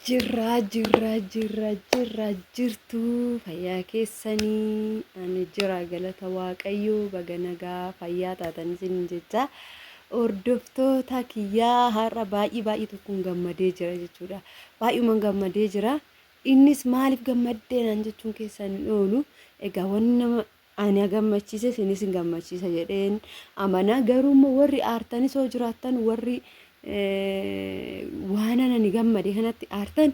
Jirraa jirraa jirraa jirraa jirtuu fayyaa keessanii ani jira galata waaqayyoo baga nagaa fayyaa taatan isin jecha hordoftoota kiyyaa har'a baay'ee baay'ee tokkoon gammadee jira jechuudha. Baay'uman gammadee jira. Innis maaliif gammaddee naan jechuun keessan hin oolu. Egaa wanni nama ani gammachiise isinis hin gammachiisa jedheen amana. Garuu immoo warri aartanis hoo jiraattan warri waan ani gammade kanatti aartan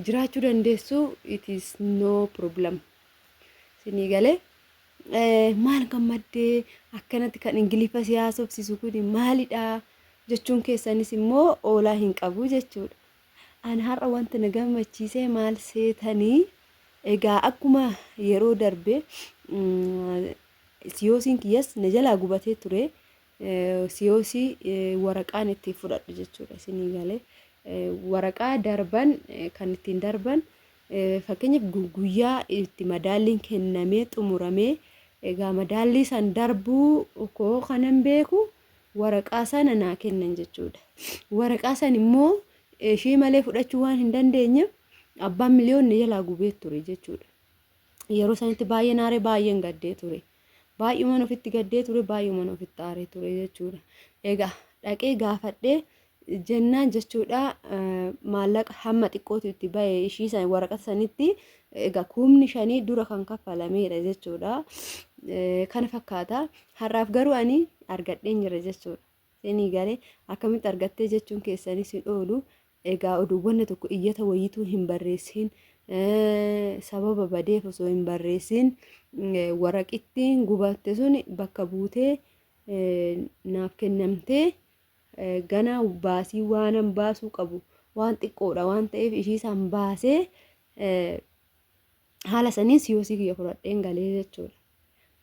jiraachuu dandeessu it is no problem. Isinii galee maal gammaddee akkanatti kan ingiliffa si haasofsiisu kun maalidha jechuun keessanis immoo oolaa hin qabu jechuudha. Ani har'a wanti na gammachiise maal seetanii egaa akkuma yeroo darbe siyoosiin kiyyas na jalaa gubatee ture. Siyoosii waraqaan ittiin fudhadhu jechuudha isinii galee. Waraqaa darban kan ittiin darban fakkeenyaaf guyyaa itti madaalliin kennamee xumuramee egaa madaallii san darbuu koo kanan beeku waraqaa sana naa kennan jechuudha. Waraqaa san immoo ishii malee fudhachuu waan hin dandeenyeef abbaan miliyoonni jalaa gubee ture jechuudha. Yeroo sanitti baay'een aaree baay'een gaddee ture. Baay'uman ofitti gaddee ture baay'uman ofitti aaree ture jechuudha. Egaa dhaqee gaafadhee jennaan jechuudha maallaqa hamma xiqqootu itti bahe ishii san waraqata sanitti egaa 5,000 dura kan kaffalameedha jechuudha. Kana fakkaata. Har'aaf garuu ani argadheen jira jechuudha. Isinii galee akkamitti argattee jechuun keessanis hin oolu. Egaa oduu wanna tokko iyyata wayiituu hin barreessin sababa badeef osoo hin barreessin waraqittiin gubatte sun bakka buutee naaf kennamtee ganaa baasii waanan baasuu qabu waan xiqqoodha waan ta'eef ishii san baasee haala saniin siyoosii kiyya fudhadheen galee jechuudha.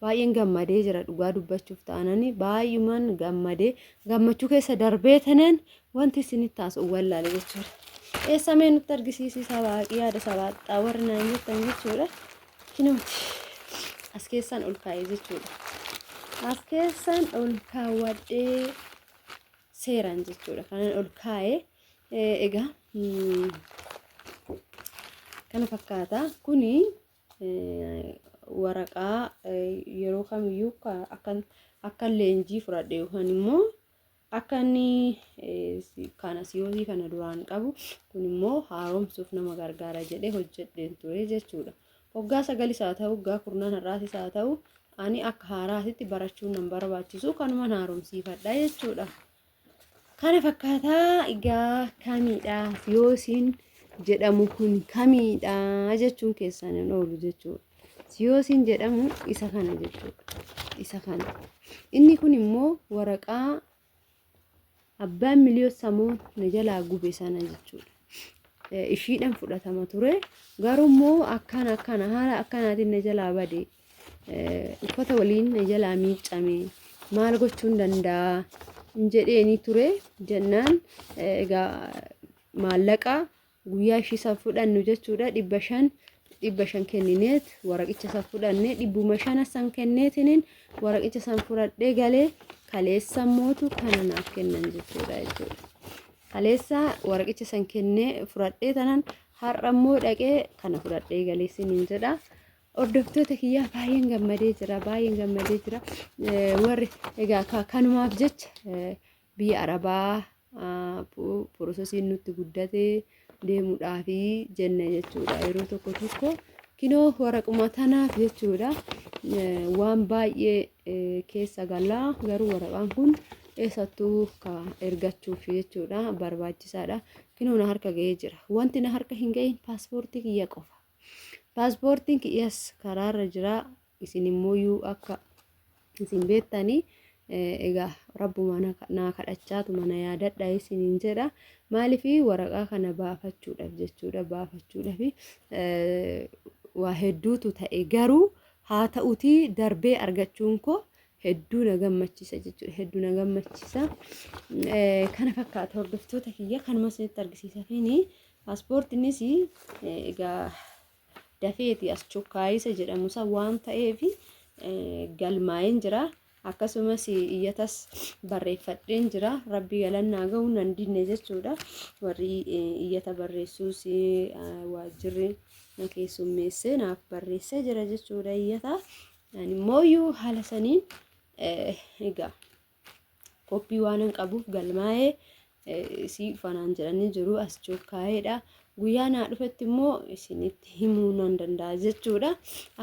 Baay'een gammadee jira dhugaa dubbachuuf taanani baay'uman gammadee gammachuu keessa darbee tanan wanti isinitti haasa'u wallaale jechuudha. Eessa mee nutti argisiisi sabaaqii yaada sabaaxxaa warri naan jettan jechuudha. Kinooti as keessaan ol kaa'ee jechuudha. As keessaan ol kaawwadhee seeraan jechuudha. Kanan ol kaa'ee egaa kana fakkaata. Kuni waraqaa yeroo kamiyyuu akka leenjii fudhadhe yookaan immoo akka inni kana siyoosii kana duraan qabu kun immoo haaromsuuf nama gargaara jedhee hojjedheen ture jechuudha. Waggaa sagalis haa ta'u waggaa kurnaan har'aatis haa ta'u ani akka haaraatitti barachuun nan barbaachisu kanuman haaromsiifadha jechuudha. Kana fakkaataa egaa kamiidha siyoosiin jedhamu kun kamiidha jechuun keessan hin oolu jechuudha. Siyoosiin jedhamu isa kana jechuudha. Isa kana. Inni kun immoo waraqaa abbaan miliyoon samoo na jalaa gube sana jechuudha. Ishiidhaan fudhatama ture. Garuu immoo akkana akkana haala akkanaatiin na jalaa bade. Uffata waliin na jalaa miiccame. Maal gochuun danda'a hin jedheeni ture jennaan egaa maallaqa guyyaa ishii san fudhannu jechuudha 500 500 kennineet waraqicha san fudhanne 500 san kenneetiniin waraqicha san fudhadhee galee kaleessa mootu kana naaf kennan jechuudha jechuudha. Kaleessa waraqicha san kennee fudhadhee tanan har'a immoo dhaqee kana fudhadhee galee siniin jedha. Hordoftoota kiyyaa baay'een gammadee jira baay'een gammadee jira. Warri egaa kanumaaf jecha biyya arabaa porosesiin nutti guddate deemuudhaafi jenne jechuudha yeroo tokko tokko kinoo waraquma tanaaf jechuudha waan baay'ee keessa galaa garuu waraqaan kun eessattuu ka ergachuuf jechuudha barbaachisaadha kinoo na harka ga'ee jira wanti na harka hin ga'iin paaspoortii kiyya qofa paaspoortiin kiyyas karaarra jira isin immoo yuu akka isin beektanii egaa rabbuma naa kadhachaatuma na yaadadha isiniin jedha maaliif waraqaa kana baafachuudhaaf jechuudha baafachuudhaaf waa hedduutu ta'e garuu haa ta'utii darbee argachuun koo hedduu na gammachiisa jechuudha hedduu na gammachiisa kana fakkaata hordoftoota kiyya kanuma isinitti argisiisafini paaspoortiinis egaa dafeeti as chokkaayisa jedhamu san waan ta'eef galmaa'een jira. Akkasumas iyyatas barreeffadheen jira. Rabbi galannaa gahu nan dinne jechuudha. Warri iyyata barreessuus waajjirri na keessummeessee naaf barreessee jira jechuudha iyyata. Ani immooyyuu haala saniin egaa koppii waanan qabuuf galmaa'ee isii dhufanaan jedhanii jiru as chokkaa'eedha. Guyyaa naa dhufetti immoo isinitti himuu nan danda'a jechuudha.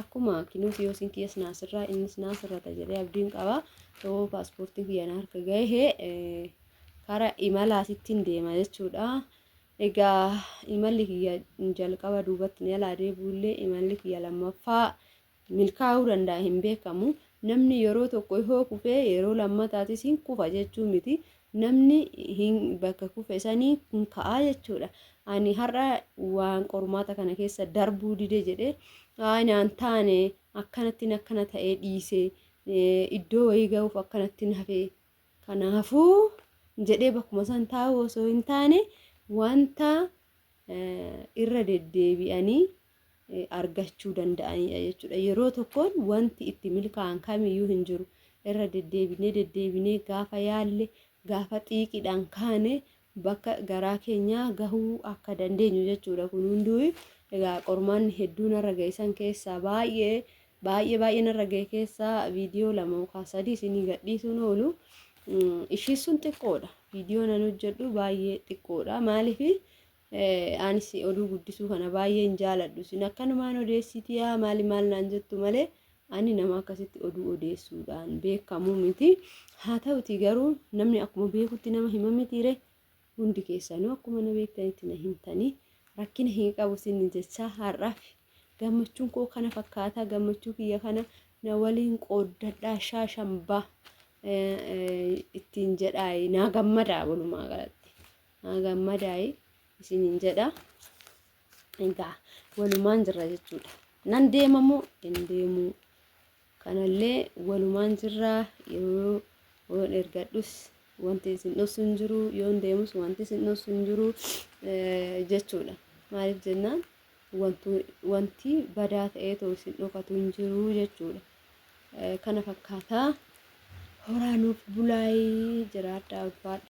Akkuma kinoo siyoosiin kiyyas naasirraa innis naasirrata jedhee abdiin qaba. Yoo paaspoortiin kiyya na harka gahe kara imalaatittiin deema jechuudha. Egaa imalli kiyya jalqaba duubatti ni alaa deebi'ullee imalli kiyya lammaffaa milkaa'uu danda'a hin beekamu. Namni yeroo tokko yoo kufe yeroo lammataatis hin kufa jechuu miti. Namni hin bakka kufe sanii hin ka'aa jechuudha. Ani har'a waan qormaata kana keessa darbuu dide jedhee naan taane akkanattiin akkana ta'ee dhiise iddoo wayii ga'uuf akkanattiin hafe kanaafuu jedhee bakkuma san taa'u osoo hin taane wanta irra deddeebi'anii argachuu danda'anidha jechuudha. Yeroo tokkoon wanti itti milkaa'an kamiyyuu hin jiru. Irra deddeebinee deddeebinee gaafa yaalle gaafa xiiqiidhaan kaane bakka garaa keenyaa gahuu akka dandeenyu jechuudha. Kun hunduu egaa qormaanni hedduu narra ga'e san keessaa baay'ee baay'ee baay'ee narra ga'e keessaa viidiyoo 2 yookaan 3 isinii gadhiisuun oolu. Ishii sun xiqqoodha. Viidiyoo nan hojjedhu baay'ee xiqqoodha. Maaliif anis oduu guddisuu kana baay'ee hin jaaladhu. Isin akkanumaan odeessitii yaa maali maal naan jettu malee ani nama akkasitti oduu odeessuudhaan beekamu miti. Haa ta'uti garuu namni akkuma beekutti nama hima mitiire hundi keessanuu akkuma na beektanitti na himtanii rakkina hin qabu isin jechaa har'aaf gammachuun koo kana fakkaata gammachuu kiyya kana na waliin qooddadhaa shaashambaa ittiin jedhaa naa gammadaa walumaa galatti. Naa gammadaayi isiniin jedha. Egaa walumaan jirra jechuudha. Nan deema moo hin deemu? Kanallee walumaan jirra yeroo yoon ergadhus wanti isin dhossu hin jiru yoon deemus wanti isin dhossu hin jiru jechuudha. Maaliif jennaan wanti badaa ta'ee too isin dhokatu hin jiru jechuudha. Kana fakkaataa horaa nuuf bulaayii jiraadhaa ulfaadha.